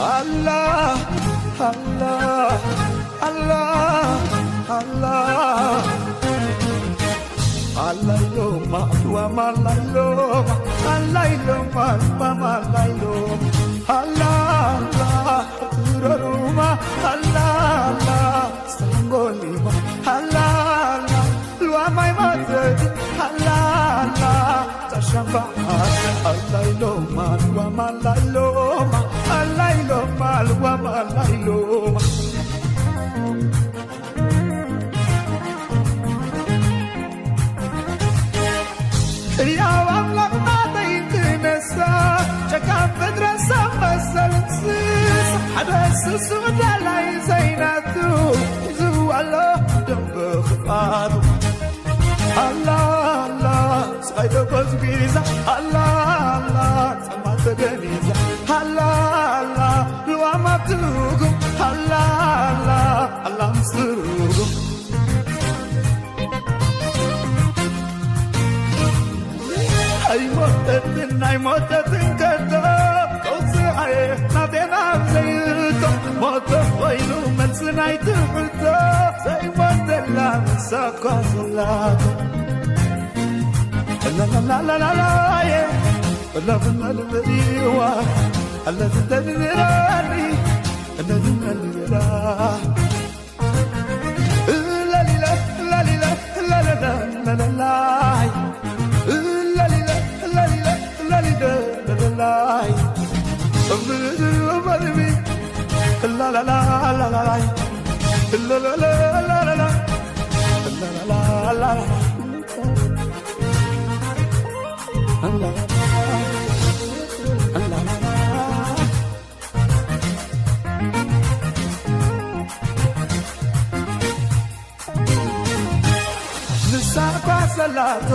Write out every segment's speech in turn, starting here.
ኣላ ኣላ ኣላ ኣላ ኣላ ኢሎማ ልዋም ኣላ ኢሎማ ኣላ ኢሎማ ልዋም ኣላ ኢሎማ ኣላ ኣላ ትረሩማ ኣላ ኣላ ስተንጎሊማ ኣላ ኣላ ልዋም ኣይማተቲ ኣላ ኣላ ሻምባዓት ኣላይሎማ ዋማ ኣላይሎማ ኣላይሎማ ልዋማ ኣላይሎማ ሕያው ኣምላኽ ናተይ ክነሳ ጨካን ፍጥረት ሰብ መሰል እንስሳ ሓደ ስሱዕ ዳላይ ዘይናቱ ሒዝዎ ኣሎ ደንበ ክፋቱ ኣላ ኣላ ስቓይ ተጎዝጒዛ ኣላ ኣላ ጸማ ተገኒዛ ኣላ ኣላ ልዋማ ትርጉም ኣላ ኣላ ኣላ ምስ ትርጉም ኣይሞተትን ኣይሞተትን ከቶ ከውፅኣየ ናቴና ዘይቶ ሞቶ ኮይኑ መልሲ ናይቲ ሕቶ ዘይሞተላ ንሳ እኳ ዘላቶ ላላላላላየ ለብመልምድዋ ኣለቲ ተድብረኒ ኣለቲ መልምዳ ላሊላ ላሊላ ላላላላላይ ላሊላ ላሊላ ላሊላ ላላላይ እምድርበልቢ ላላላላላይ ላላላላላ ንሳ እኳ ዘላቶ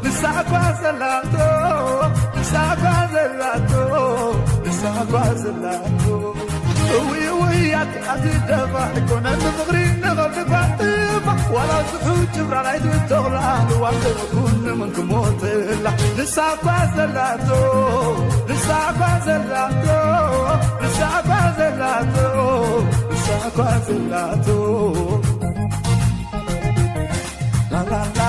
ንሳ እኳ ዘላቶ ንሳ እኳ ዘላቶ ንሳ እኳ ዘላቶ እውይ እውይ ኣቲ ኣቲ ደፋ ኣይኮነን ንፍቕሪ ንቐልዲ ፋጥፋ ዋላ ዝሑ ጭብራ ናይ ትተኽላ ልዋም ዘበኩን ምን ክሞትላ ንሳ እኳ ዘላቶ ንሳ እኳ ዘላቶ ንሳ እኳ ዘላቶ ንሳ እኳ ዘላቶ ላላላ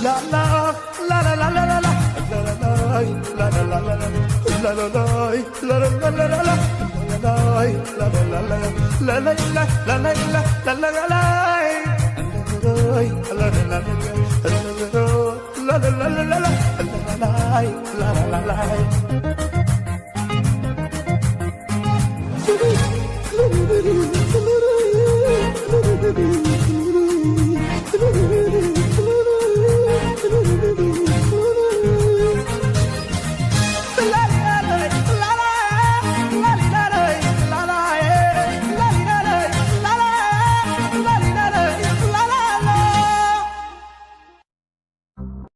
ላላ ላላላላላ ላላላይ ላላላላላ ላላላይ ላላላላላ ላላላይ ላላላላ ላላላ ላላላ ላላላላይ ላላላላላ ላላላላላ ላላላላይ ላላላላይ